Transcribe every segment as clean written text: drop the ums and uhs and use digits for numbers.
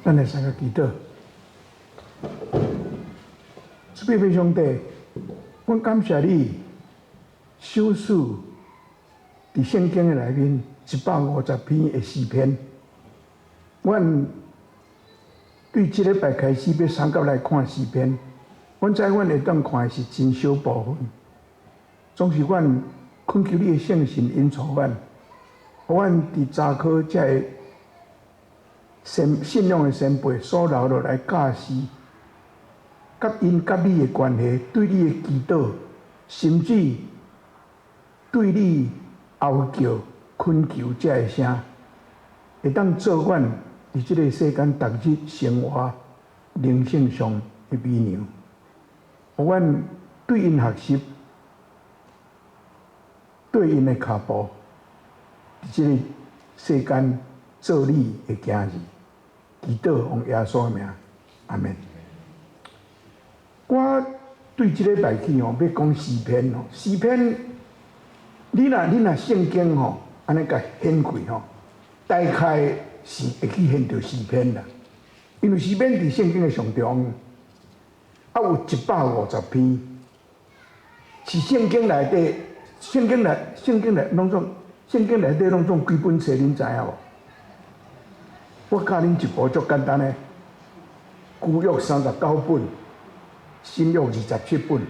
咱來三個祈禱。慈悲上帝，阮感謝你，賞賜佇聖經的內面150篇的詩篇。阮對這禮拜開始欲三甲來看詩篇，阮知阮會當看的是真少部分。總是阮懇求你的聖神引導阮，予阮佇查考這个信仰的前輩所留落來教示，佮𪜶佮你的關係，對你的祈禱，甚至對你哀叫、懇求這个聲，會當做阮佇這个世間逐日生活靈性上的米糧，予阮對𪜶學習，對𪜶的跤步，佇這個世間做你的囝兒，祈禱奉耶穌的名，阿們。我對這禮拜起吼，欲講詩篇吼，詩篇，你若聖經吼，按呢共掀開吼，大概是會去掀著詩篇啦。因為詩篇佇聖經的上中，啊有150篇，是聖經內底，聖經內攏總，聖經內底攏總幾本冊，恁知影無？我教恁一步足簡單的，舊約39本，新約27本，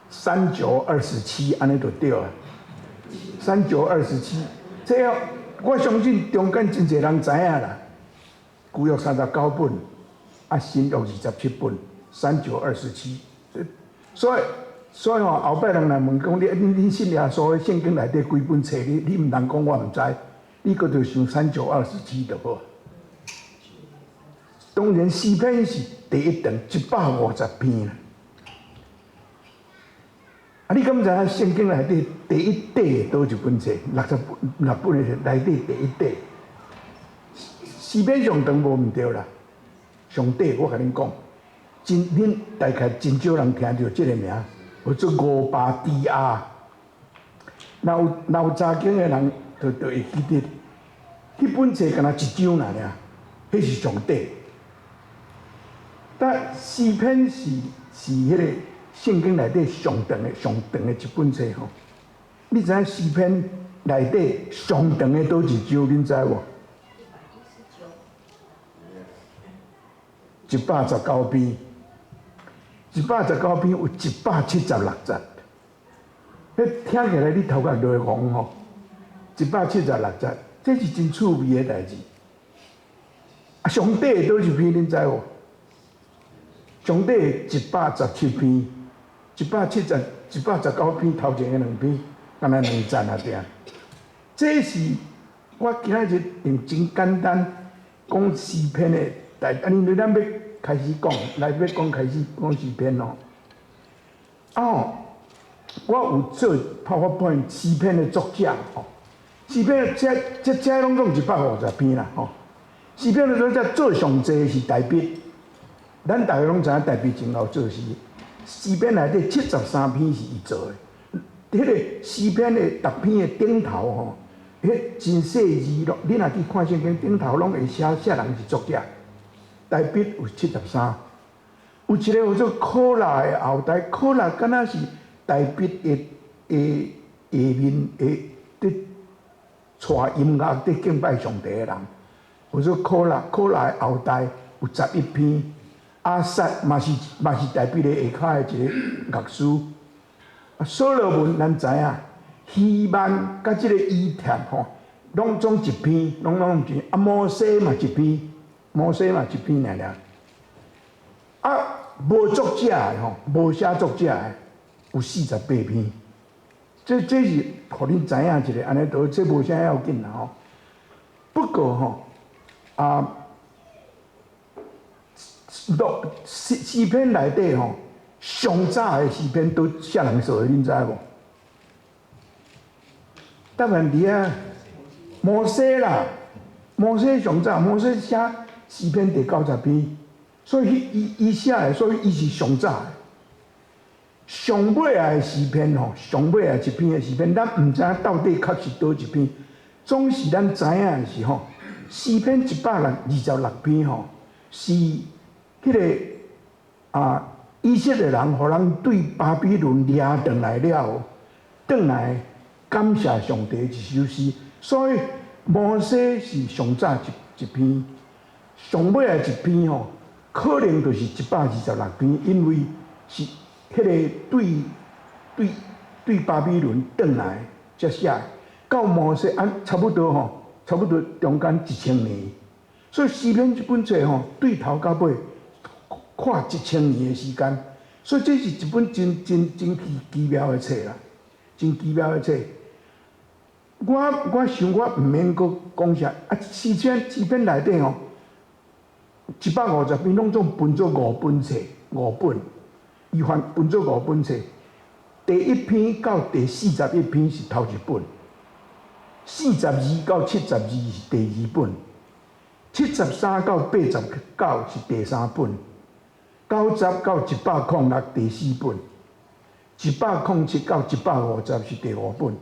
三九二十七，按呢就對啊。三九二十七，這我相信中間真濟人知影啦。舊約39本，啊新約27本，三九二十七。所以吼，後擺人來問講你，恁信耶穌的聖經內底幾本冊？你毋通講我毋知，你閣就想三九二十七就好。當然詩篇是第一長，150篇啦。啊，你敢知影聖經內底第一短佗一本冊？66本的內底第一短。詩篇上長無毋對啦，上短我共恁講，真恁大概真少人聽著這个名，叫做五巴底亞。若有查經的人，就會記得，彼本冊敢若一章爾爾，彼是上短。但詩篇是彼个聖經內底上長的一本冊吼。你知影詩篇內底上長的佗一章，恁知無？119篇，119篇有176節。彼聽起來你頭殼就會戇吼。176節，這是真趣味的代誌。啊，上短的佗一篇，恁知無？上短117篇，119篇頭前的兩篇，敢若兩節爾爾。這是我今仔日用真簡單講詩篇的代，啊，因為咱欲開始講，來欲講開始講詩篇咯。啊吼，我有做 PowerPoint 詩篇的作者吼，詩篇這攏總150篇啦吼。詩篇的作者做上濟是大衛。咱逐个攏知影大衛真𠢕作詩，詩篇內底73篇是伊做的。彼个詩篇的逐篇的頂頭吼，彼真細字咯。你若去看聖經頂頭，攏會寫啥人是作者。大衛有七十三，有一個叫做可拉的後代，可拉敢若是大衛的下面的佇帶音樂佇敬拜上帝的人，叫做可拉，可拉的後代有11篇。亞薩嘛是大衛的下跤的一个樂師。啊，所羅門咱知影，希曼佮這个以帖吼，攏總一篇，攏總一篇。啊，摩西嘛一篇，摩西嘛一篇爾爾。啊，無作者的吼，無寫作者的有48篇。這是予恁知影一下，按呢都這無啥要緊啦吼。不過吼，啊。錄詩篇內底吼，上早的詩篇都啥人做的？恁知無？答案佇遐，摩西啦，摩西上早，摩西寫詩篇第90篇，所以伊寫的，所以伊是上早的。上尾仔的詩篇吼，上尾仔一篇的詩篇，咱毋知影到底確實佗一篇，總是咱知影的是吼，詩篇126篇吼。是彼个啊以色列人，予人對巴比倫掠轉來了後，轉來感謝上帝一首詩。所以摩西是上早一篇，上尾的一篇吼，可能就是126篇，因為是彼個對巴比倫轉來才寫，到摩西按差不多吼，差不多中間1000年。所以詩篇這本冊吼，對頭到尾跨一千年的時間，所以這是一本真真真奇妙的冊啦，真奇妙的冊。我想我毋免閣講啥，啊，詩篇內底吼，150篇攏總分做五本冊，五本，伊分做五本冊。第一篇到第41篇是頭一本，42到72是第二本，73到89是第三本，90到106第四本，107到150是第五本。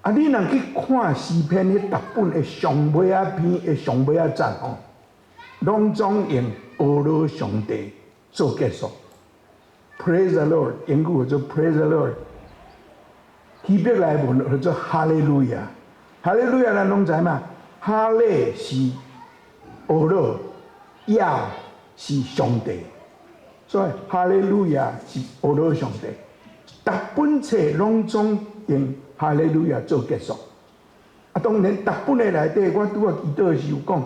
啊，你若去看詩篇彼逐本的上尾仔篇的上尾仔節吼，攏總用呵咾上帝做結束。Praise the Lord，英語叫做 Praise the Lord。希伯來文叫做哈利路亞。哈利路亞咱攏知嘛？哈利是呵咾，亞是上帝，所以哈利路亞是呵咾上帝。逐本冊攏總用哈利路亞做結束。啊，當然，逐本的內底，我拄仔祈禱時有講，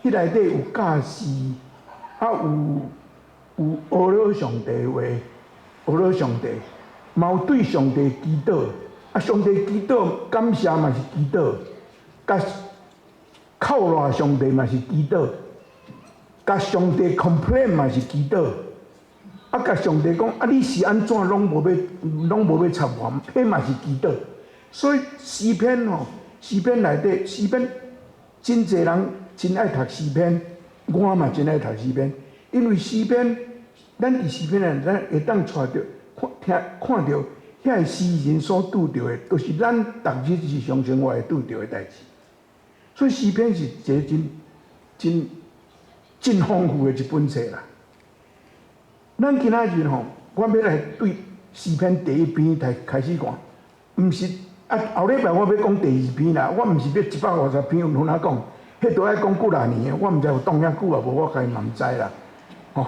彼內底有教示，啊有呵咾上帝話，呵咾上帝，嘛有對上帝祈禱。啊，上帝祈禱感謝嘛是祈禱，共哭賴上帝嘛是祈禱，共上帝 complain 嘛是祈禱。啊，共上帝講啊，你是按怎攏無欲插我，彼嘛是祈禱。所以詩篇吼，詩篇內底詩篇，真濟人真愛讀詩篇，我嘛真愛讀詩篇，因為詩篇，咱佇詩篇內，咱會當揣著看聽看著遐个詩人所拄著的，都是咱逐日日常生活會拄著的代誌。所以詩篇是一个真真真豐富的一本冊啦。咱今仔日吼，我欲來對詩篇第一篇來開始看，毋是啊，後禮拜我欲講第二篇啦。我毋是欲150篇有通講，彼都愛講幾若年的，我毋知有擋遐久啊無，我家己嘛毋知啦。吼，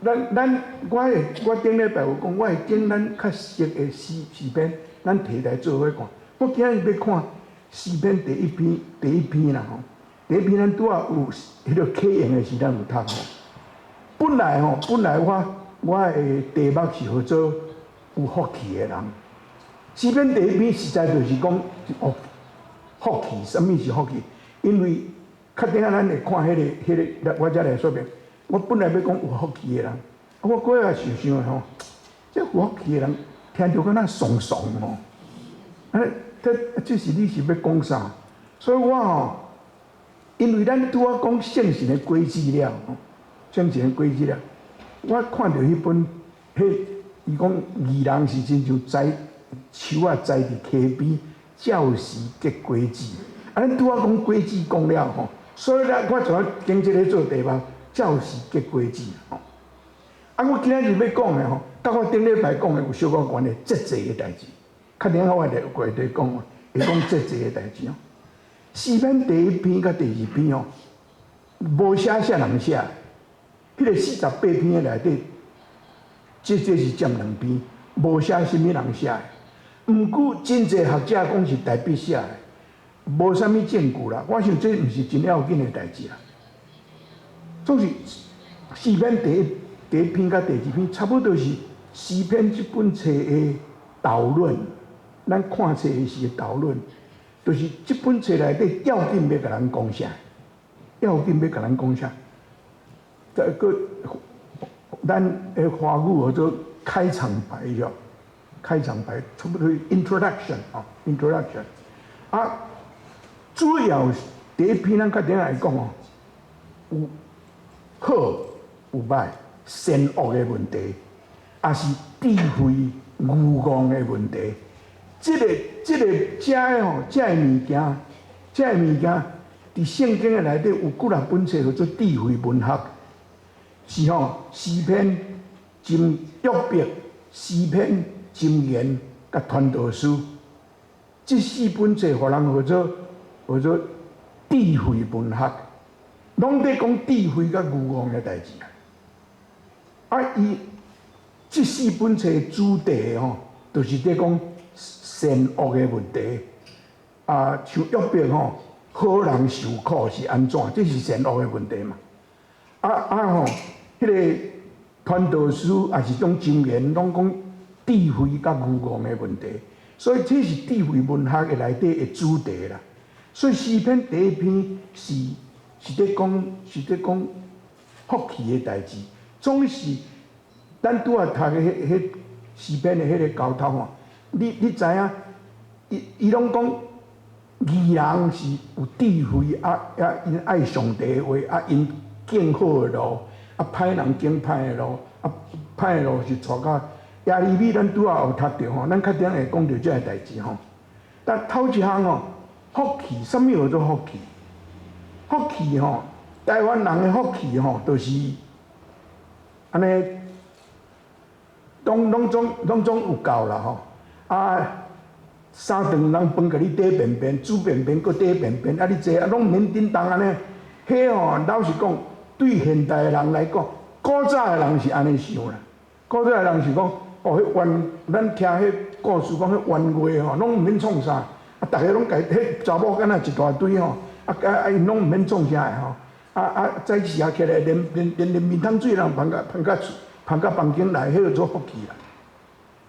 咱我會我頂禮拜有講，我會揀咱較熟的詩篇，咱提來做伙看。我今仔日欲看詩篇第一篇，第一篇啦吼。第一篇咱拄仔有彼个啟用的時咱有讀吼。本來吼，本來我的題目是號做有福氣的人。詩篇第一篇實在就是講哦，福氣，啥物是福氣？因為較等下咱會看彼個，我才來說明。我本來欲講有福氣的人，我過來想想吼，這有福氣的人聽著敢若慫慫吼，啊，這是你是欲講啥？所以我吼，因為咱拄仔講聖神的果子了，聖神的果子了，我看著彼本，彼伊講義人是親像栽樹仔栽佇溪邊，照時結果子。啊，咱拄仔講果子講了吼，所以咧，我就愛揀這个做題目，照時結果子吼。啊，我今仔日欲講的吼，佮我頂禮拜講的有小可關係，節制的代誌。較等下我會過來講，會講節制的代誌哦。詩篇第一篇佮第二篇哦，無寫啥人寫，彼个48篇的內底，這是佔兩篇，無寫啥物人寫的。毋過真濟學者講是大衛寫的，無啥物證據啦。我想這毋是真要緊的代誌啦。總是詩篇第一篇佮第二篇，差不多是詩篇這本冊的導論。咱看冊的時導論，就是這本冊內底要緊欲共咱講啥，要緊欲共咱講啥。這個咱的華語叫做開場白喲，開場白，差不多 introduction 啊，introduction。啊，主要第一篇咱較等來講哦，有好有歹，善惡的問題，抑是智慧愚戇的問題。這個遮的吼，這个物件，這个物件，佇聖經的內底有幾若本冊叫做智慧文學，是吼詩篇、箴約伯、詩篇、箴言佮傳道書，這四本冊予人號做號做智慧文學，攏佇講智慧佮愚戇的代誌。啊，伊這四本冊的主題吼，就是佇講善惡的問題。啊，像約伯吼，好人受苦是按怎？這是善惡的問題嘛。啊啊吼，彼個傳道書也是種箴言，攏講智慧佮愚戇的問題。所以這是智慧文學的內底的主題啦。所以詩篇第一篇是佇講福氣的代誌，總是咱拄仔讀的彼彼詩篇的彼个頭頭吼，你知影？伊攏講義人是有智慧啊啊，𪜶愛上帝的話啊，𪜶行好的路，啊歹人行歹的路，啊歹的路是帶到耶利米，咱拄仔有讀著吼，咱較頂會講著這个代誌吼。但頭一項吼，福氣，啥物叫做福氣？福氣吼，台灣人的福氣吼，就是按呢，攏總有夠啦吼。啊，三頓人飯共你綴便便，煮便便閣綴便便，啊你坐啊攏毋免振動按呢。彼吼老實講，對現代的人來講，古早的人是按呢想啦。古早的人是講，哦，彼彎，咱聽彼故事講，彼彎月吼，攏毋免創啥，啊，逐个攏共彼查某囡仔一大堆吼，啊啊啊，𪜶攏毋免創啥的吼，啊啊，早時啊起來，連面湯水人捧到捧到厝，捧到房間來，彼個做福氣啦。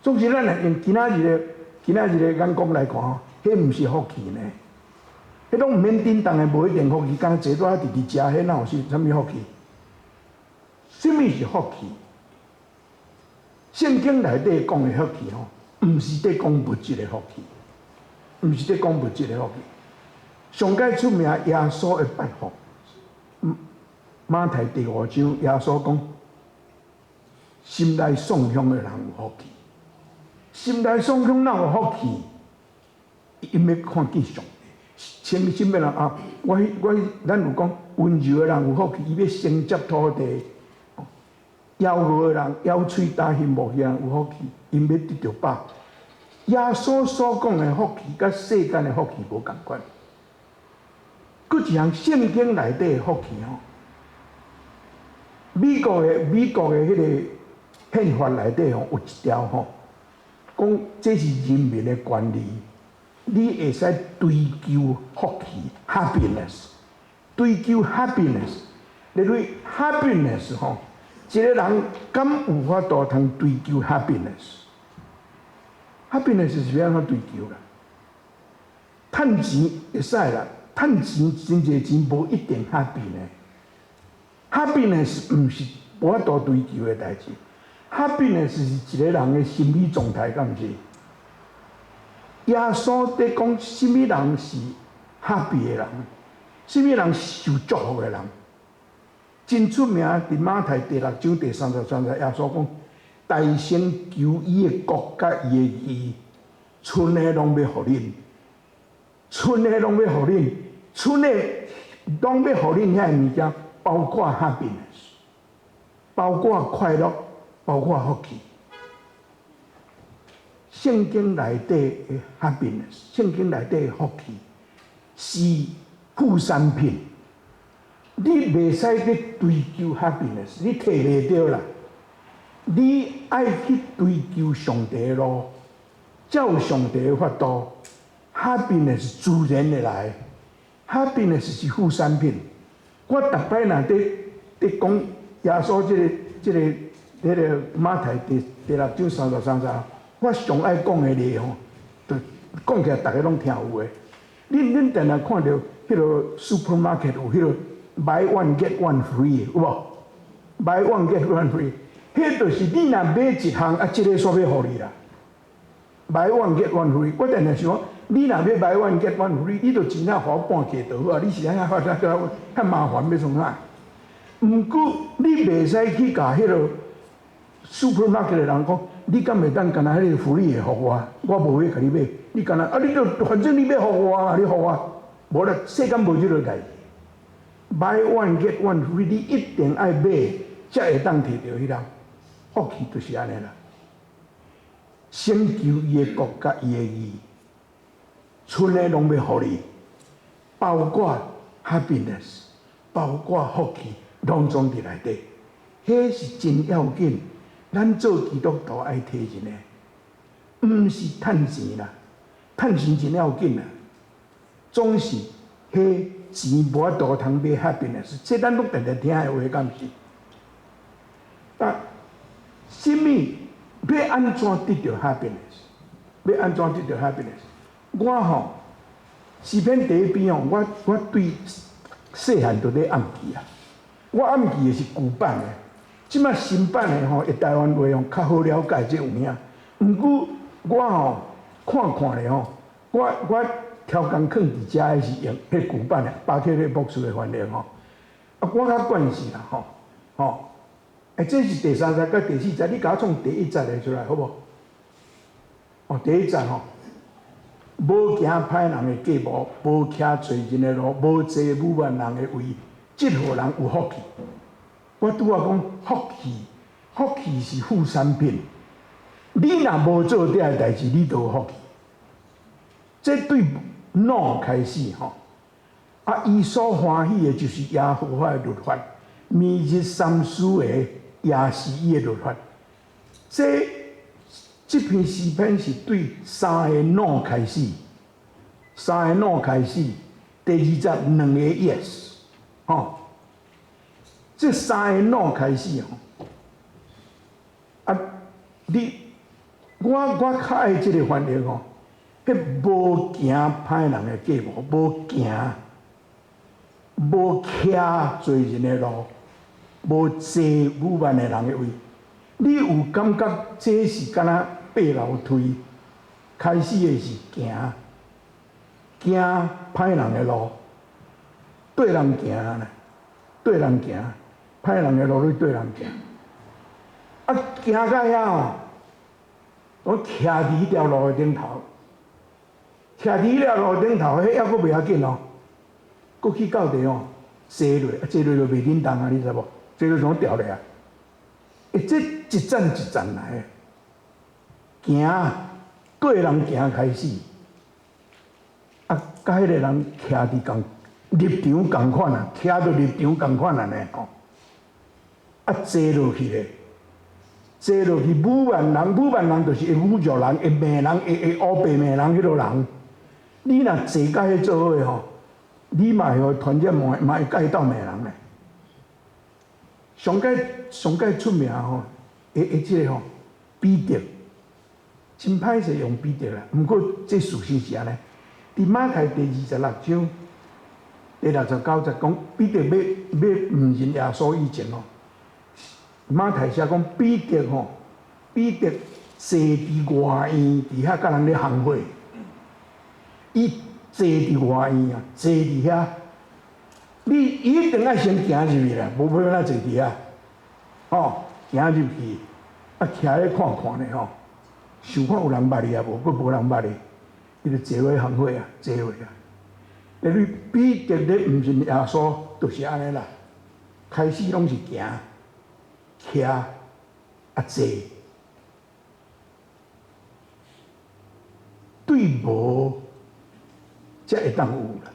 總之，咱若用今仔日的眼光來看吼，彼毋是福氣呢。彼攏毋免振動的，無一定福氣，敢坐佇遐直直食，彼哪有是啥物福氣？啥物是福氣？聖經內底講的福氣吼，毋是佇講物質的福氣，毋是佇講物質的福氣。上蓋出名耶穌的八福，馬太第五章耶穌講：心內喪胸的人有福氣，心內喪胸哪有福氣？𪜶欲看見上帝。啥物人啊？我咱有講溫柔的人有福氣，伊欲承接土地。枵餓的人，枵喙焦心無的人有福氣，𪜶欲得著飽。耶穌所講的福氣，佮世間的福氣無仝款。閣一項聖經內底的福氣吼，美國的彼个憲法內底吼有一條吼，講這是人民的權利，你會使追求福氣（happiness），追求 happiness。你對 happiness 吼，一個人敢有法度通追求 happiness？happiness 是欲按怎追求啦？趁錢會使啦，趁錢真濟錢無一定 happy 呢。happiness 毋是無法度追求的代誌，happiness 是一個人的心理狀態，敢毋是？耶穌佇講啥物人是 happy 的人，啥物人是受祝福的人？真出名，佇馬太第六章第三十三節，耶穌講：大先求伊的國佮伊的義，賰的攏欲予恁，賰的攏欲予恁，賰的攏欲予恁遐个物件，包括 happiness，包括快樂，包括福氣。聖經內底的 happiness，聖經內底的福氣是副產品。你袂使去追求 happiness，你摕袂著啦。你愛去追求上帝的路，照上帝的法度，happiness 自然會來。happiness 是副產品。我逐擺若佇講耶穌這個馬太第六章三十三節，我上愛講的例吼，就講起來逐家攏聽有的。恁定定看著彼个 supermarket 有彼个 buy one get one free 有無？buy one get one free，彼就是你若買一項，啊，這个煞欲予你啦。buy one get one free，我定定想講，你若欲 buy one get one free，你就錢仔予我半價就好啊！你是按怎遐遐麻煩欲創啥？毋過你袂使去共彼个 supermarket 的人講，你敢會當干焦彼个 free 的予我？我無欲共你買，你干焦啊？你就反正你欲予我啊，你予我，無啦，世間無這個代誌。Buy one get one free，你一定愛買，才會當摕著彼個。福氣就是按呢啦。先求伊的國佮伊的義，賰的攏欲予你，包括 happiness，包括福氣，攏總佇內底。彼是真要緊，咱做基督徒愛提一個，毋是趁錢啦，趁錢真要緊啦，總是彼錢無法度通買 happiness，這咱攏定定聽的話，敢毋是？啊，啥物欲按怎得著 happiness？欲按怎得著 happiness？我吼詩篇第一篇吼，我對細漢就咧暗記啊。我暗記的是舊版的，這擺新版的吼，用台灣話吼較好了解，這有影。毋過我吼看看咧吼，我超工囥佇遮的是用彼舊版的，巴克利牧師的翻譯吼。啊，我較慣勢啦吼吼。欸，這是第三節佮第四節，你共我創第一節的出來好無？哦，第一節吼，無行歹人的計謀，無徛罪人的路，無坐侮慢人的位，這予人有福氣。我拄仔講福氣，福氣是副產品。你若無做這个代誌，你就有福氣。這對 no 開始吼，啊，伊所歡喜的就是耶和華的律法，每日三思的也是伊的律法。這篇詩篇是對三个 no 開始，三个 no 開始，第二節兩個 yes，吼，這三個 no 開始吼，啊，你我較愛這个翻譯吼，彼無行歹人的計謀，無行，無徛罪人的路，無坐侮慢的人的位。你有感覺這是敢若爬樓梯？開始的是行，行歹人的路，對人行啦，對人行，歹人的路你對人行。啊，行到遐吼，我徛佇彼條路的頂頭，徛佇彼條路頂頭，彼猶閣袂要緊哦，閣去到底哦，坐落，啊，坐落就袂振動啊，你知無？坐落怎掉落啊？欸，這一層一層來的，行對人行開始，啊，佮彼個人徛佇仝立場仝款啊，徛佇立場仝款按呢吼，啊，坐落去咧，坐落去侮慢人，侮慢人就是會侮辱人，會罵人，會烏白罵人彼落人。你若坐佮彼做伙吼，你嘛會予傳染嘛，嘛會佮伊鬥罵人咧。上蓋上蓋出名吼，會這个吼，彼得，真歹勢用彼得啦。毋過這事實是按呢。佇馬太第二十六章第六十九節講，彼得欲欲毋認耶穌以前吼，馬太寫講彼得吼，彼得坐佇外院佇遐佮人咧烘火，伊坐佇外院啊，坐佇遐。你一定愛先行入去啦，無欲按怎坐佇遐，吼，行入去，啊，徛咧看看咧吼，想看有人捌伊啊無？閣無人捌伊，伊就坐落烘火啊，坐落啊。因為彼得咧毋認耶穌，就是按呢啦。開始攏是行、徛、啊坐，對無才會當有啦。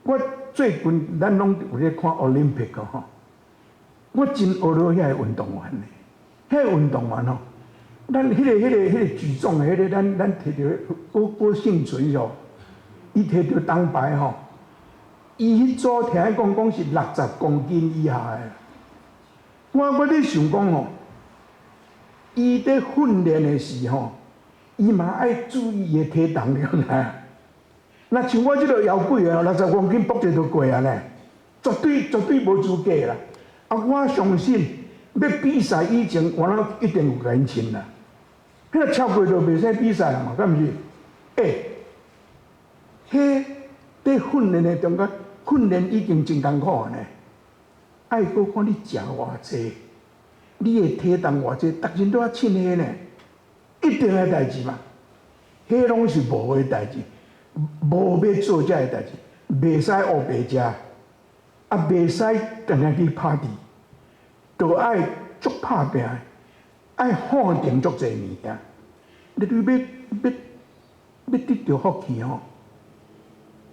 我最近咱攏有咧看奧林匹克吼，我真學著遐个運動員咧，彼个運動員吼，咱彼个舉重的彼个，咱摕著郭郭婞淳吼，伊摕著銅牌吼，伊彼組聽講講是60公斤以下的。我咧想講吼，伊佇訓練的時吼，伊嘛愛注意伊的體重了呢。若像我這個枵鬼的，60公斤搏一就過啊呢，絕對絕對無資格啦。啊，我相信欲比賽以前，我攏一定有共𪜶稱啦。彼個超過就袂使比賽嘛，敢毋是？欸，彼佇訓練的中間，訓練已經真艱苦呢。愛閣看你食偌濟，你的體重偌濟，逐日都愛稱彼呢，一定的代誌嘛。彼攏是無的代誌。無欲做這个代誌，袂使烏白食，啊，袂使定定去 party，都愛足拍拚，愛放定足濟物件。你對欲欲欲得著福氣吼，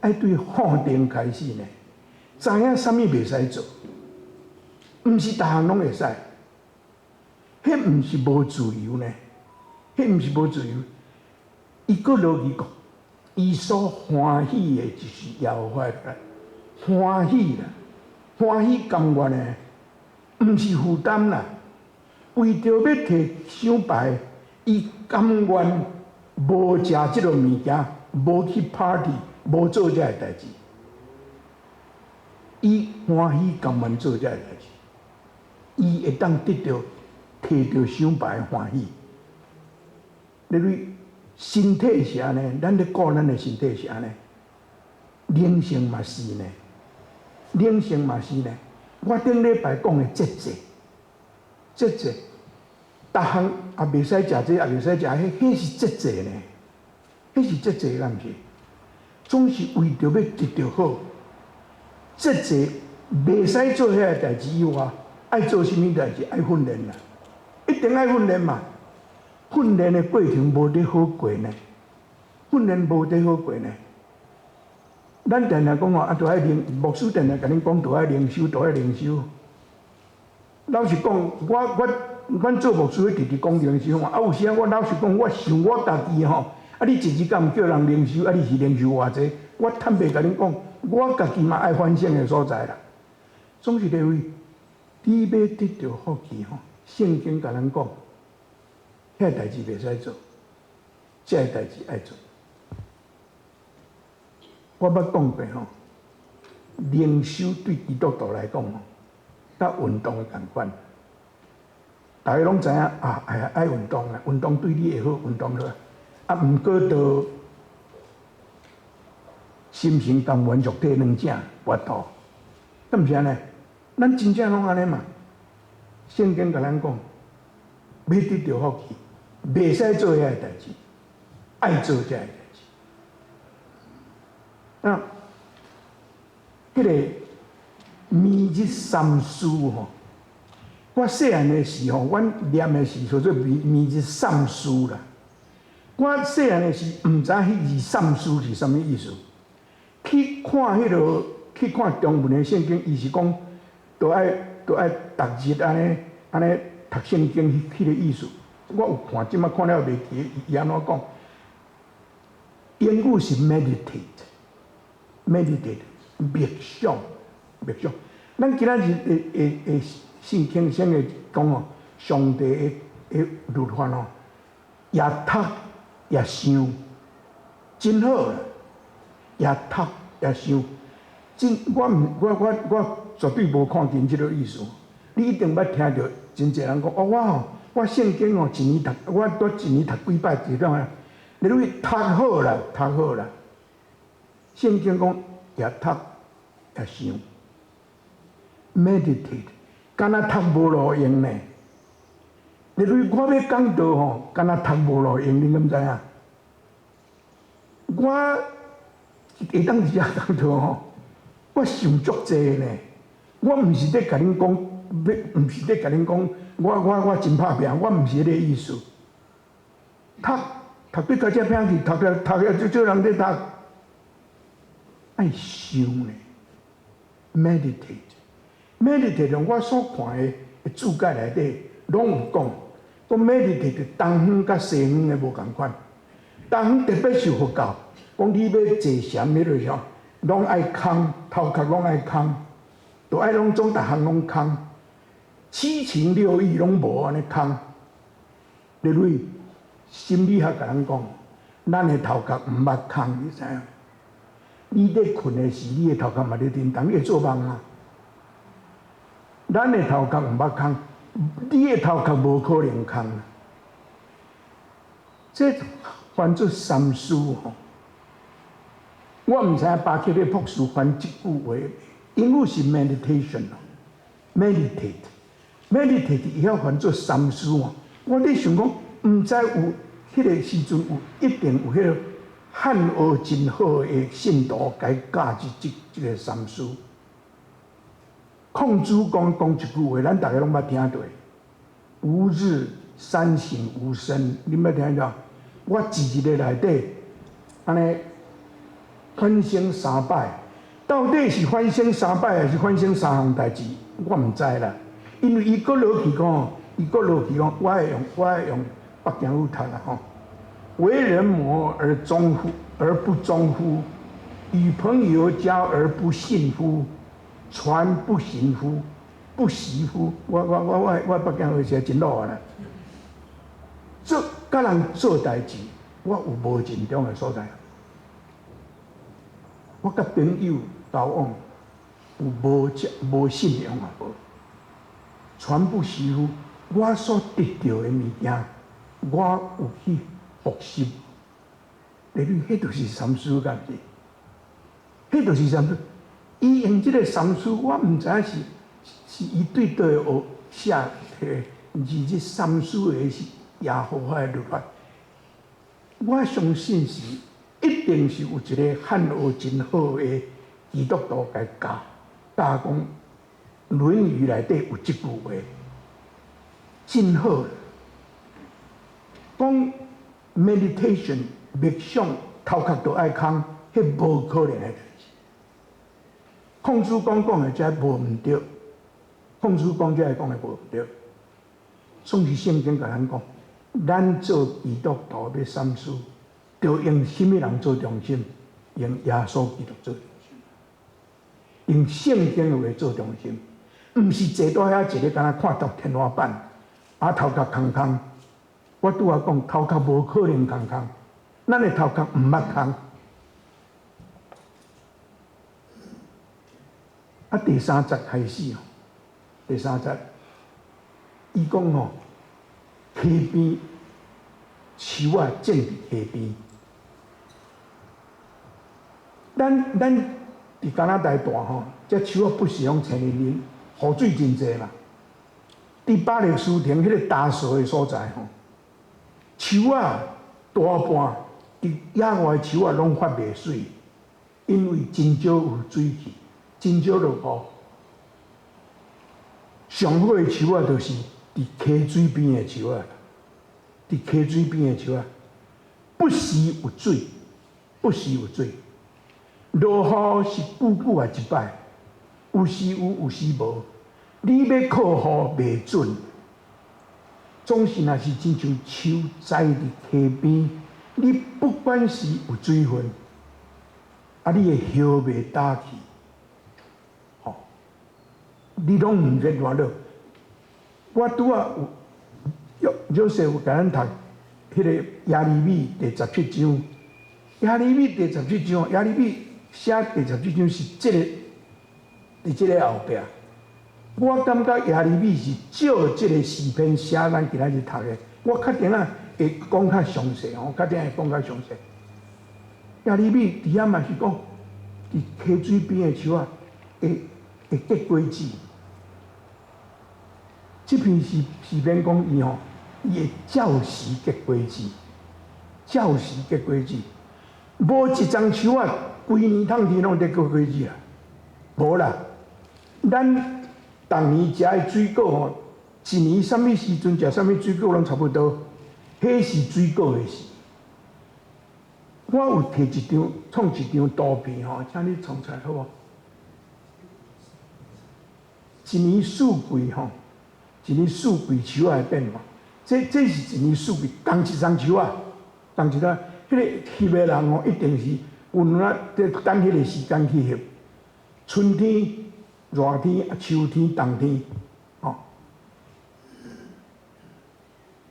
愛對放定開始呢，知影啥物袂使做，毋是逐項攏會使。彼毋是無自由呢，彼毋是無自由。伊閣落去講，伊所歡喜的就是耶和華的歡喜啦，歡喜甘願的，毋是負擔啦。為著欲提賞牌，伊甘願無食這个物件，無去 party，無做這个代誌。伊歡喜甘願做這个代誌，伊會當得著提著賞牌歡喜。你對身體是按呢，咱咧顧咱的身體是按呢，靈性嘛是呢，靈性嘛是呢。我頂禮拜講的節制，節制，逐項也袂使食這，也袂使食彼，彼是節制呢，彼是節制，敢毋是？總是為著欲得著好，節制袂使做彼个代誌以外，愛做啥物代誌？愛訓練啦，一定愛訓練嘛。訓練的過程無得好過呢，訓練無得好過呢。咱定定講吼，啊，著愛靈，牧師定定共恁講，著愛靈修，著愛靈修。老實講，我我阮做牧師的，直直講靈修嘛。啊，有時啊，我老實講，我想我家己吼，啊，你一日敢毋叫人靈修，啊，你是靈修偌濟？我坦白共恁講，我家己嘛愛反省的所在啦。總是認為，你欲得著福氣吼，聖經共咱講，彼个代誌袂使做，這个代誌愛做。我捌講過吼，靈修對基督徒來講吼，佮運動仝款。大家攏知影啊，愛愛運動啊，運動對你會好，運動好。啊，毋過著心神甘願肉體兩者跋倒，敢毋是按呢？咱真正攏按呢嘛？聖經共咱講，欲得著福氣，袂使做彼个代誌，愛做這个代誌。啊，彼个每日三思吼，我細漢的時吼，阮念的是叫做每每日三思啦。我細漢的時毋知彼字三思是啥物意思，去看彼个，去看中文的聖經，伊是講都愛都愛逐日按呢按呢讀聖經，彼个意思。我有看，這擺看了袂記伊按怎講。英語是 meditate，meditate 默想，默想。咱今仔日的的的聖經先會講哦，上帝的的律法哦，也讀也想，真好啦，也讀也想，真我毋我我我絕對無看見這个意思。你一定捌聽著真濟人講哦，我吼我聖經哦一年讀，我我一年讀幾擺這種啊。你認為讀好啦，讀好啦。聖經講也讀也想，meditate，敢若讀無路用呢？你認為我欲講道吼，敢若讀無路用，你敢知影？我會當佇遮講道吼，我想足濟呢。我毋是咧共恁講，欲毋是咧共恁講，我我我真拍拚，我毋是彼个意思。讀讀對到遮偏去，讀了讀了足少人咧讀，愛想呢，meditate，meditate 我所看的注解內底攏有講，講 meditate 東方佮西方的無仝款，東方特別是佛教，講你欲坐禪彼个啥，攏愛空，頭殼攏愛空，都愛攏總逐項攏空，七情六欲攏無按呢空。你類心理學共咱講，咱的頭殼毋捌空，你知影？你咧睏的時，你的頭殼嘛咧振動，你會做夢嗎？咱的頭殼毋捌空，你的頭殼無可能空。這翻做三思吼，我毋知影巴克的博士翻這句話，英語是 meditation，meditate，meditate 伊曉翻做三思吼。我咧想講，毋知有彼个時陣有一定有彼个漢學真好的信徒，共伊教這個三思。孔子講講一句話，咱逐个攏捌聽著。吾日三省吾身，你捌聽著？我一日的內底，按呢反省三擺，到底是反省三擺，還是反省三項代誌？我毋知啦。因為伊閣落去講，伊閣落去講，我會用北京語讀啦吼。為人謀而忠乎，而不忠乎？與朋友交而不信乎？傳不行乎？不習乎？我北京話寫真老啊啦。做佮人做代誌，我有無盡忠的所在。我佮朋友交往有無信用啊無？傳不習乎？我所得著的物件，我有去復習。例如，彼就是三思，敢毋是？彼就是三思。伊用這个三思，我毋知影是伊對佗學寫彼个，毋是這三思的是耶和華的律法。我相信是一定是有一个漢學真好的基督徒共伊教，教講《論語》內底有這句話，真好。講 meditation 默想，頭殼都愛空，彼無可能的代誌。孔子講講的這無毋對，孔子講這講的無毋對。總是聖經共咱講，咱做基督徒欲三思，著用啥物人做中心？用耶穌基督做中心，用聖經的話做中心，毋是坐佇遐一个敢若看著天花板，啊頭殼空空。我拄仔講頭殼無可能空空，咱的頭殼毋捌空。啊，第三節開始哦，第三節，伊講吼，溪邊樹仔種佇溪邊。咱佇加拿大大吼，這樹仔不是攏青淋淋，雨水真濟嘛。佇巴勒斯坦彼個焦燥的所在吼，樹仔大半佇野外樹仔攏發袂媠，因為真少有水氣，真少落雨。上好的樹仔就是佇溪水邊的樹仔，佇溪水邊的樹仔，不時有水，不時有水。落雨是久久也一擺，有時有，有時無。你欲靠雨袂準，總是若是親像樹栽佇溪邊，你不管是有水分，啊，你的葉袂焦去，吼，你攏毋免煩惱。我拄仔有約瑟有共咱讀彼个耶利米第十七章，耶利米第十七章，耶利米寫第十七章是這个，佇這个後壁。我感覺耶利米是照這个詩篇寫咱今仔日讀的，我確定啊會講較詳細，我確定會講較詳細。耶利米佇遐嘛是講，佇溪水邊的樹仔會結果子。這篇詩篇講伊吼，伊會照時結果子，照時結果子。無一叢樹仔規年通天攏佇結果子啦，無啦。咱逐年食的水果吼，一年啥物時陣食啥物水果攏差不多，彼是水果的時。我有提一張，創一張圖片吼，請你創出來好無？一年四季吼，一年四季樹仔的變化，這是一年四季仝一叢樹仔，仝一叢。彼个翕的人吼，一定是有影佇等彼个時間去翕。春天、熱天、秋天、冬天，吼。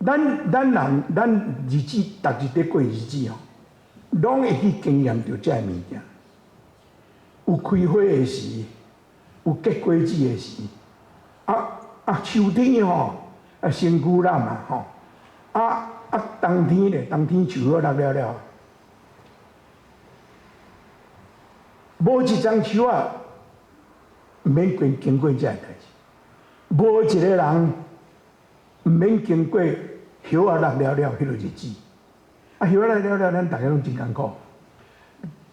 咱人，咱日子，逐日佇過日子吼，攏會去經驗著這个物件。有開花的時，有結果子的時，啊，秋天吼，啊身軀爛嘛吼，啊冬天咧，冬天樹葉落了了，無一叢樹仔毋免經過這个代誌，無一个人毋免經過葉仔落了了彼个日子。啊，葉仔落了了，咱逐个攏真艱苦。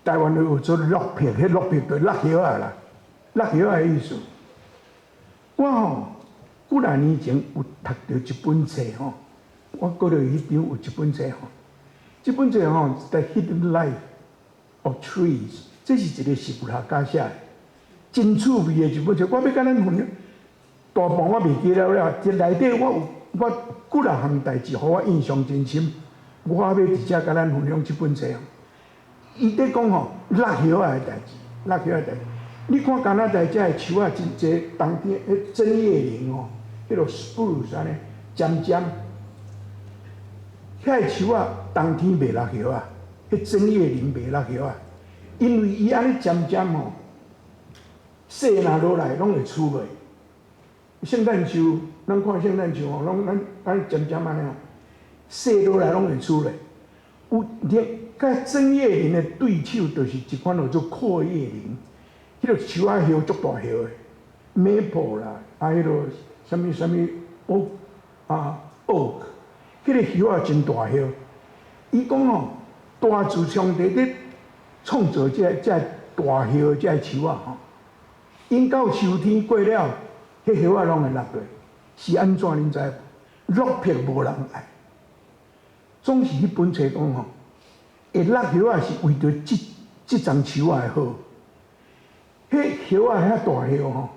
台灣有做落魄，彼落魄就落葉仔啦，落葉仔的意思。我吼幾若年前有讀著一本冊吼，我閣落彼張有一本冊吼，這本冊吼，The Hidden Life of Trees，這是一個植物學家寫的，真趣味的一本冊。我欲共咱分享，大部分我袂記了了，這內底我有我幾若項代誌，予我印象真深。我欲佇遮共咱分享這本冊。伊佇講吼，落葉仔的代誌，落葉仔的代誌。你看加拿大遮的樹仔真濟，冬天彼針葉林吼，彼個 spruce 按呢，尖尖，遐个樹仔冬天袂落葉仔，彼針葉林袂落葉仔，因為伊按呢尖尖吼，雪若落來攏會吹落。聖誕樹，咱看聖誕樹吼，攏咱按呢尖尖按呢吼，雪落來攏會吹落。有咧，佮針葉林的對手就是一款叫做闊葉林。彼個樹仔葉足大葉的，maple 啦，啊，彼個啥物啥物 oak 啊 oak，彼個葉仔真大葉。伊講吼，大自上帝佇創造這大葉這樹仔吼，𪜶到秋天過了，彼葉仔攏會落落，是按怎恁知無？落魄無人愛，總是彼本冊講吼，會落葉仔是為著這叢樹仔的好。彼葉仔遐大葉吼，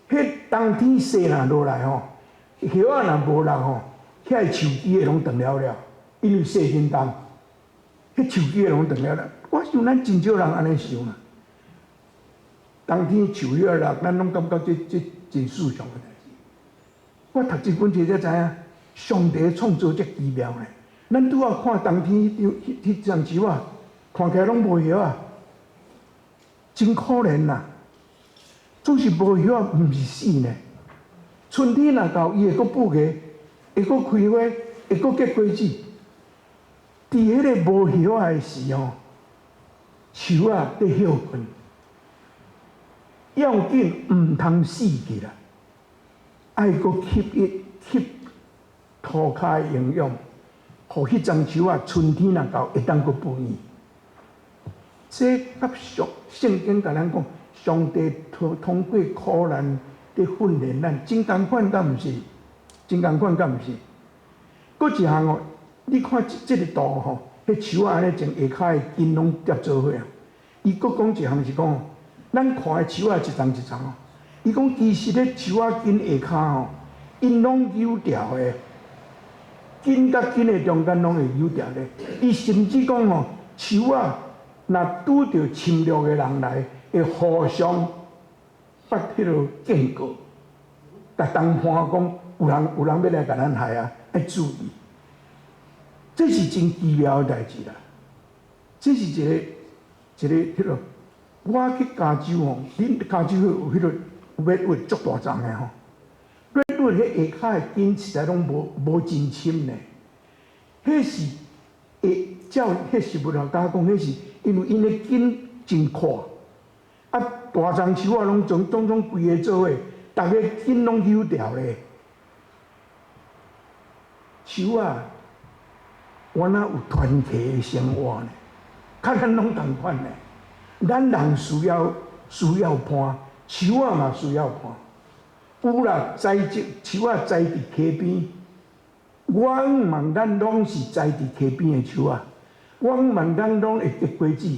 彼冬天雪若落來吼，葉仔若無落吼，遐個樹枝會攏斷了了，因為雪真重，彼樹枝會攏斷了了。我想咱真少人按呢想啦。冬天樹葉落，咱攏感覺這真世常的代誌。我讀這本冊才知影，上帝創造遮奇妙呢。咱拄仔看冬天彼叢樹仔，看起來攏無葉仔。真可憐啦，總是無葉仔，毋是死呢。春天若到，伊會閣布芽，會閣開花，會閣結果子。佇彼個無葉仔的時吼，樹仔佇歇睏，要緊毋通死去啦，愛閣吸一吸塗跤的營養，予彼叢樹仔春天若到會當閣哺乳。這佮上聖經共咱講，上帝通過苦難佇訓練咱，真仝款敢毋是？真仝款敢毋是？閣一項哦，你看這個圖吼，彼樹仔按呢將下跤的根攏疊做伙啊。伊閣講一項是講，咱看的樹仔一叢一叢哦，伊講其實咧樹仔根下跤吼，𪜶攏扭掉的，根佮根的中間攏會扭掉的。伊甚至講吼，樹仔若拄著侵略的人來，會互相發彼個警告，共同伴講有人欲來共咱害啊，愛注意。這是真奇妙的代誌啦。這是一個彼個，我去加州吼，恁加州有彼個 redwood 足大叢的吼，redwood 彼下跤的根實在攏無真深呢。彼是會照彼植物學家講，彼是因為𪜶的根真闊，啊大叢樹仔攏總總總規个做伙，逐个根攏扭掉咧。樹仔原來有團體的生活呢，佮咱攏仝款呢。咱人需要伴，樹仔嘛需要伴。有啦，栽植樹仔栽佇溪邊，我望咱攏是栽佇溪邊的樹仔，我望咱攏會結果子。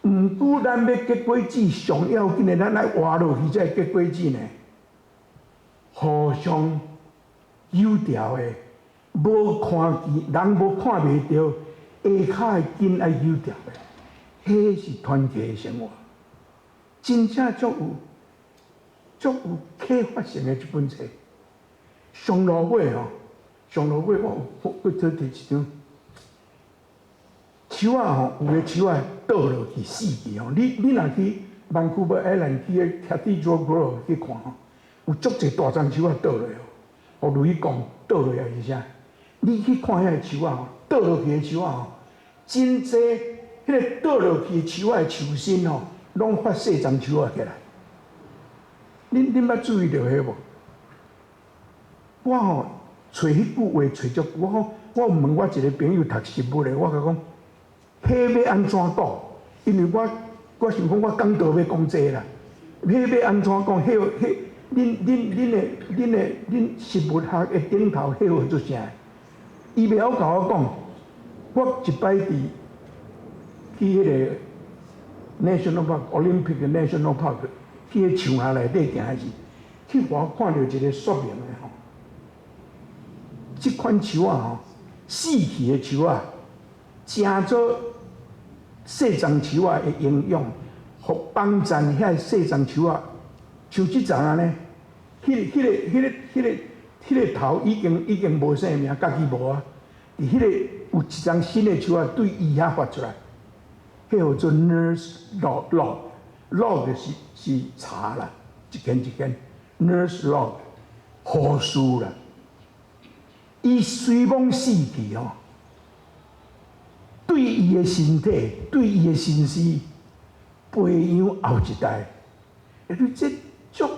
毋過咱欲結果子，上要緊的，咱愛活落去才會結果子呢。互相有調的，無看見人無看袂著，下跤的根愛有調的，彼是團體的生活。真正足有啟發性的一本冊。上落尾吼，上落尾我有閣再提一張。樹仔吼，有的樹仔倒落去死去吼。你若去 Vancouver Island 去彼 Cathedral Grove 去看吼，有足濟大叢樹仔倒落吼，予雷公倒落來是啥？你去看遐个樹仔吼，倒落去的樹仔吼，真濟彼個倒落去的樹仔的樹身吼，攏發細叢樹仔起來。恁捌注意著彼無？我吼揣彼句話揣足久，我講我問我一個朋友讀植物的，我共伊講，彼欲按怎講？因為我想講，我講道欲講這啦，欲按怎講？彼彼恁恁恁的恁的恁植物學的頂頭彼號做啥？伊袂曉共我講。我一擺佇去彼个 National Park Olympic National Park 去彼樹下內底行時，去我看著一个說明的吼，這款樹仔吼，死去的樹仔，成做細欉樹仔的營養，予幫贊遐細欉樹仔，像這層按呢，彼个頭已經無生命，家己無啊。佇彼个有一叢新的樹仔對伊遐發出來，彼號做 nurse log，log 是柴啦，一根一根 nurse log 護士啦。伊雖罔死去吼，對伊的身體，對伊的身屍培養後一代，欸，你這足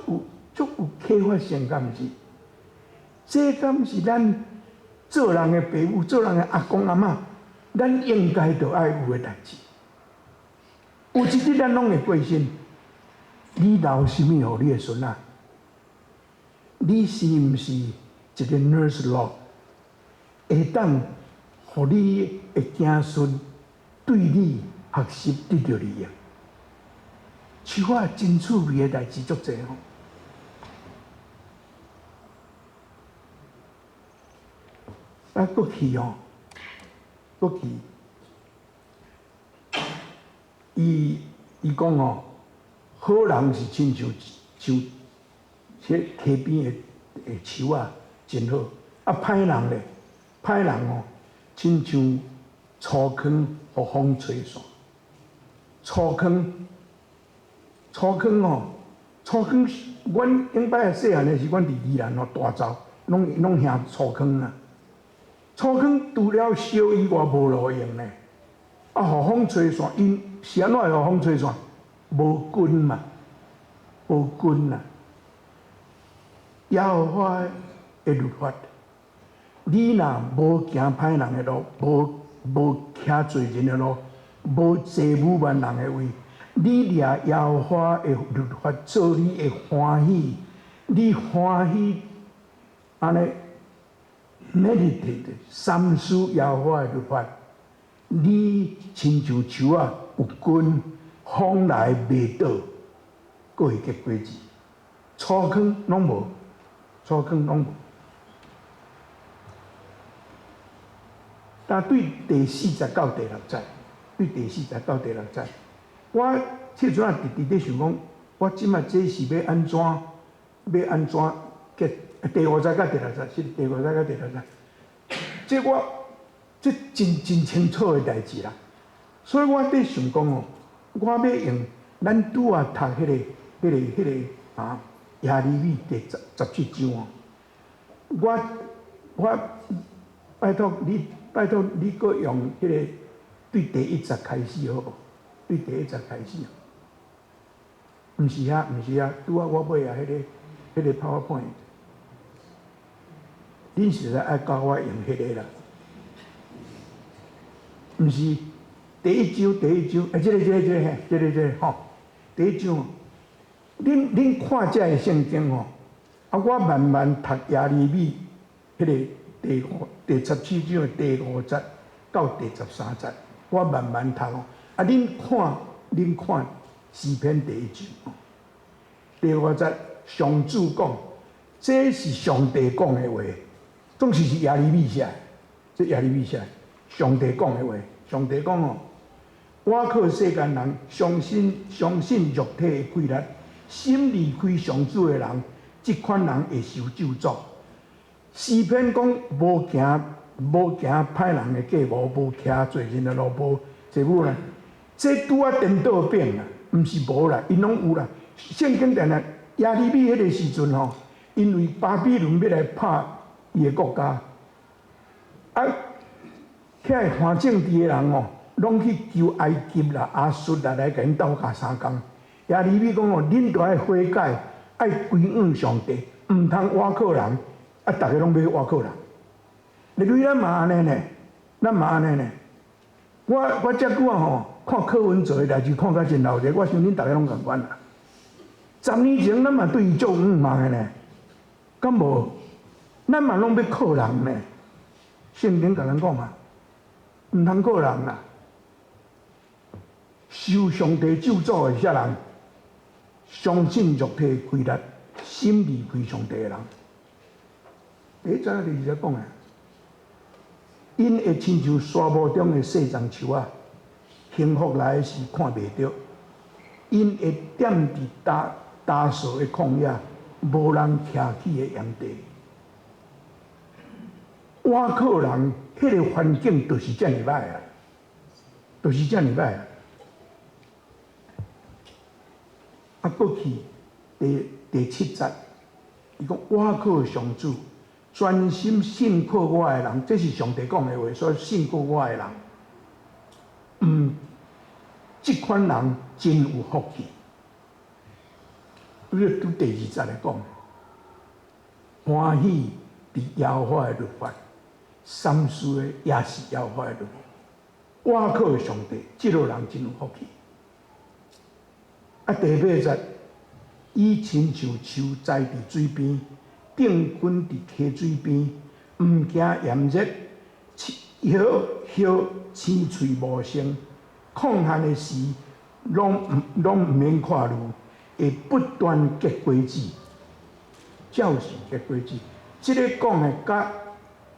有啟發性，敢毋是？這敢是咱做人的爸母、做人的阿公阿嬤，咱應該著愛有的代誌。有一日咱攏會過身，你留啥物予你的孫仔？你是毋是一個 nurse log，會當予你的子孫對你學習得著利益？樹仔真趣味的代誌足濟吼。啊，閣去吼，閣去，伊講吼，好人是親像像彼溪邊的樹仔，真好。啊，歹人咧，歹人吼，親像粗糠予風吹散。粗糠，粗糠吼，粗糠，阮頂擺細漢的時，阮佇宜蘭吼大灶，攏興粗糠啊。粗糠除了燒以外無路用呢，啊，予風吹散，𪜶是按怎會予風吹散？無根嘛，無根啊。耶和華的律法，你若無行歹人的路，無徛罪人的路，無坐侮慢人的位，你掠耶和華的律法做你的歡喜，你歡喜按呢 meditate 三思耶和華的律法，你親像樹仔有根，風來袂倒，閣會結果子。粗糠攏無，粗糠攏無。但對第四節到第六節，對第四節到第六節，我這陣仔直直咧想講，我這擺這是欲按怎，欲按怎結？第五節到第六節，是第五節到第六節。這我這真真清楚的代誌啦。所以我佇想講哦，我欲用咱拄仔讀彼个啊耶利米第17章哦，我拜託你，拜託你閣用彼个對第一節開始好無？對第一節開始。毋是遐，毋是遐，拄仔我尾仔彼个 PowerPoint。恁實在愛教我用彼个啦，毋是第一章，第一章，欸，這個，嘿，這個，吼，第一章，恁看這个聖經吼，啊，我慢慢讀耶利米，彼个第17章的第五節到第13節，我慢慢讀哦。啊，恁看詩篇第一章，第五節上主講，這是上帝講的話，總是耶利米寫，這耶利米寫，上帝講的話，上帝講哦，倚靠世間人，相信肉體的氣力，心離開上主的人，這款人會受咒詛。詩篇講無行歹人的計謀，無徛罪人的路，無坐侮人，這拄仔顛倒變啦，毋是無啦，𪜶攏有啦。聖經定定耶利米彼个時陣吼，因為巴比倫欲來拍伊的國家，啊，遐個看政治的人吼，攏去求埃及啦、亞述啦來共𪜶鬥共相共。耶利米講吼，恁著愛悔改，愛歸向上帝，毋通倚靠人。啊！逐个攏欲倚靠人，你對咱嘛按呢呢？咱嘛按呢呢？我這久啊吼，看柯文哲的代誌看甲真鬧熱，我想恁逐家攏仝款啦。10年前咱嘛對伊足向望的呢，敢無？咱嘛攏欲靠人呢。聖經共咱講啊，毋通靠人啦。受上帝咒詛的啥人？相信肉體的氣力，心離開上帝的人。第一節就是這講的，𪜶會親像沙漠中的細欉樹仔，幸福來時看袂著。𪜶會踮佇乾乾燥的曠野，無人徛起的營地。倚靠人，彼個環境就是遮爾歹啊，就是遮爾歹啊。啊，閣去第七節，伊講倚靠上主，專心信靠我的人，這是上帝講的話，所以信靠我的人，這款人真有福氣。你拄第二節來講，歡喜佇耶和華的律法，三思的也是耶和華的律法。倚靠上帝，這類人真有福氣。啊，第八節，伊親像樹栽佇水邊，釘根佇溪水邊，毋驚炎熱，葉葉青翠茂盛，曠旱的時，攏毋免看慮，會不斷結果子，照時結果子。這个講的佮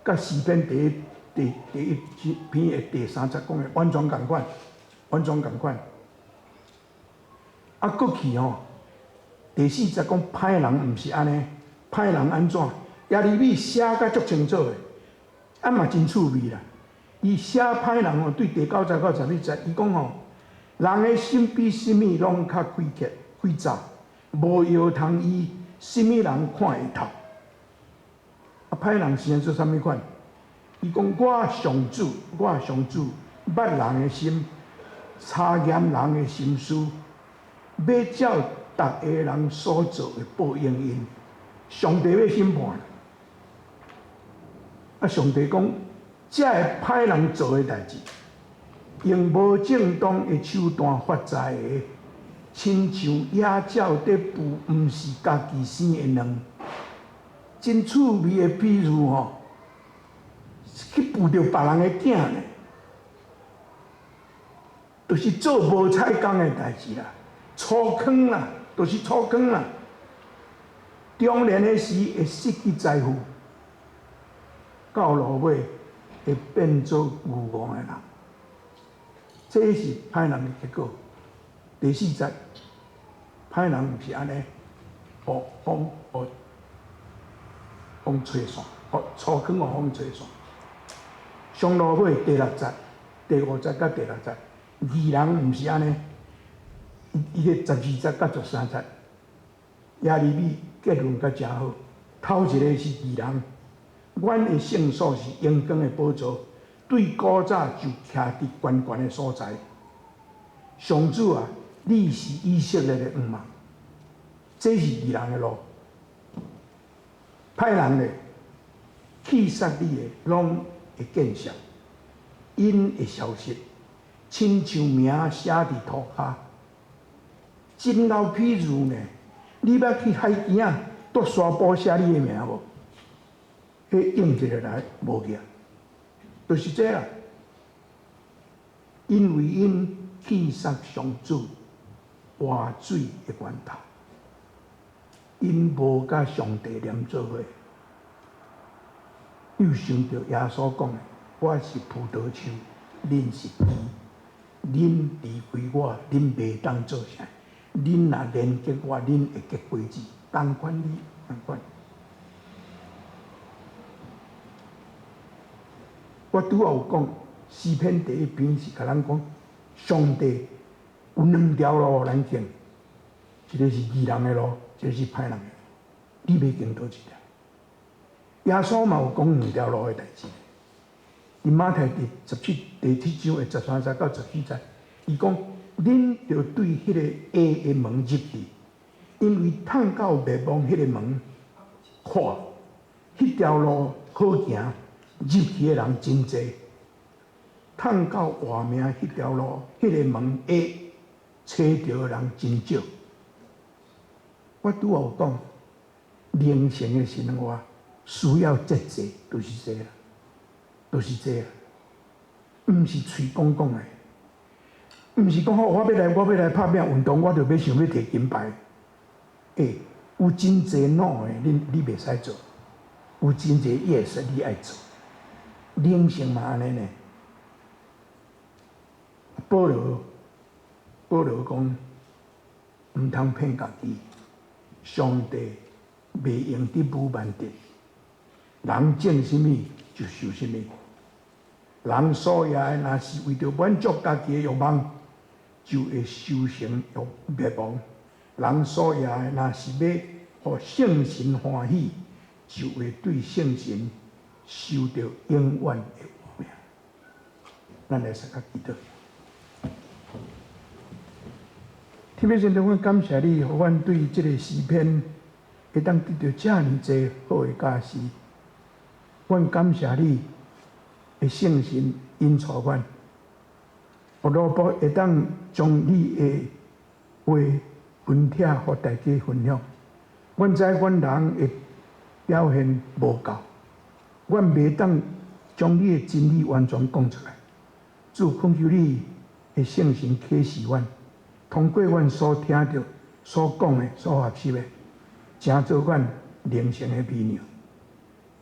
佮詩篇第一篇的第三節講的完全仝款，完全仝款。啊，閣去吼，第四節講歹人毋是按呢，歹人按怎？耶利米寫甲足清楚的，啊嘛真趣味啦。伊寫歹人吼，對第九節到11節，伊講吼，人的心比啥物攏較詭譎、詭詐，無藥通醫，啥物人看會透？啊，歹人是按做啥物款？伊講我上主，我上主捌人的心，查驗人的心思。欲照逐个人所做的報應𪜶，上帝欲審判。啊，上帝講，這个歹人做的代誌，用無正當的手段發財的，親像野鳥佇孵毋是家己生的卵，真趣味的比喻吼，去孵著別人的囝呢，就是做無彩工的代誌啦。粗糠啦，就是粗糠啦。中年的時會失去財富，到落尾會變做愚戇的人。這是歹人的結果。第四節，歹人毋是按呢，予風予風吹散，予粗糠予風吹散。上落尾第六節、第五節佮第六節，義人毋是按呢。伊個12節佮13節，耶利米結論較誠好。頭一個是義人，阮的聖所是榮光的寶座，對古早就徛佇懸懸的所在。上主啊，你是以色列的向望，這是義人的路。歹人咧，棄殺你的，攏會見笑，𪜶會消失，親像名寫佇塗跤。真𠢕比喻呢，你捌去海邊仔，蹛沙埔寫你的名無？彼印一个來無去啊，就是這啦。因為𪜶棄殺上主活水的源頭，𪜶無佮上帝連做伙。又想著耶穌講的：我是葡萄樹，恁是枝，恁離開我，恁袂當做啥。恁若連結我，恁會結果子，仝款你，仝款。我拄仔有講，詩篇第一篇是共咱講，上帝有兩條路予咱揀，一个是義人的路，一个是歹人的路。你欲揀佗一條？耶穌嘛有講兩條路的代誌。佇馬太第七章的13節到14節，伊講。恁著對彼个狹的門入去，因為通到滅亡彼个門闊，彼條路好行，入去的人真濟。通到活命彼條路，彼個門會揣著的人真少。我拄仔有講，靈性的生活需要節制，就是這，就是這，毋是喙講講的，毋是講好我欲來拍拚運動，我就欲想欲提金牌。欸，有真濟 no 的，你袂使做；有真濟 yes，你愛做。靈性嘛按呢呢。保羅講，毋通騙家己，上帝袂用得侮慢的。人種啥物就收啥物。人所業的，若是為著滿足家己的欲望，就會收成滅亡；人所業的，若是欲予聖神歡喜，就會對聖神收著永遠的活命。咱來相佮祈禱。天父上帝，阮感謝你，予阮對這個詩篇會當得著遮爾濟好的教示。阮感謝你的聖神引導阮，予羅伯會當將你的話分享，予大家分享。阮知阮人的表現無夠，阮袂當將你的真理完全講出來。主，懇求你的聖神啟示阮，通過阮所聽著、所講的、所學習的，成做阮靈性的肥糧。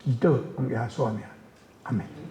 祈禱奉耶穌名，阿門。